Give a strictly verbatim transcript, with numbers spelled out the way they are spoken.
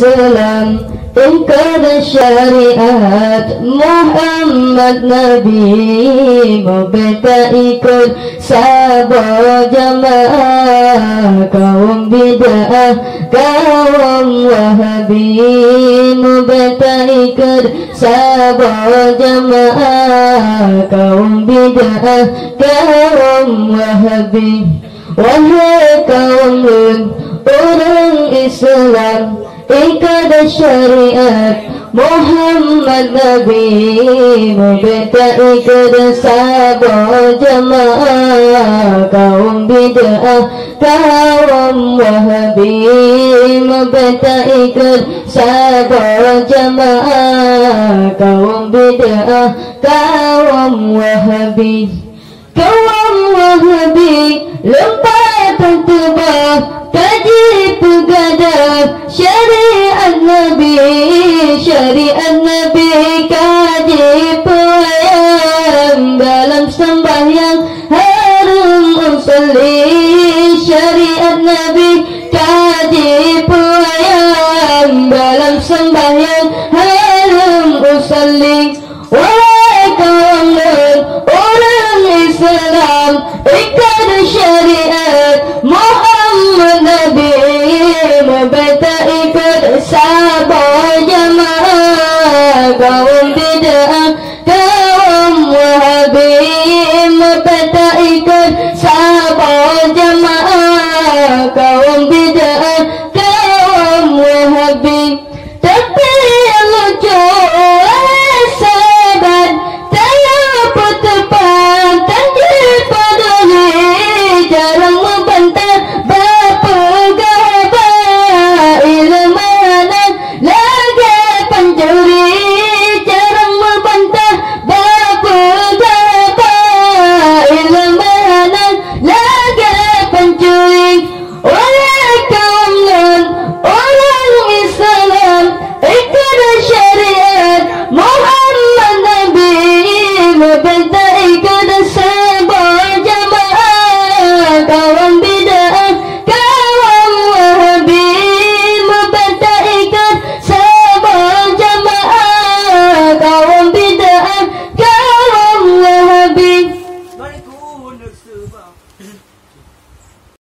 Islam, ingkar syariat Muhammad Nabi, mubtadi'ah saboh jamaah kaum bid'ah, kaum Wahabi, mubtadi'ah saboh jamaah kaum bid'ah, kaum Wahabi. Wahai kaum lôn, ureuëng Islam, ingkar syariat Muhammad Nabi, mubtadi'ah saboh jamaah kaum bid'ah, kaum Wahabi, mubtadi'ah saboh jamaah kaum bid'ah, kaum Wahabi. Kaum Wahabi lumpat teuba, ka jipeugadôh syariat Nabi, syariat Nabi ka jipeuayam dalam sembahyang, hareuem usolli, syariat Nabi ka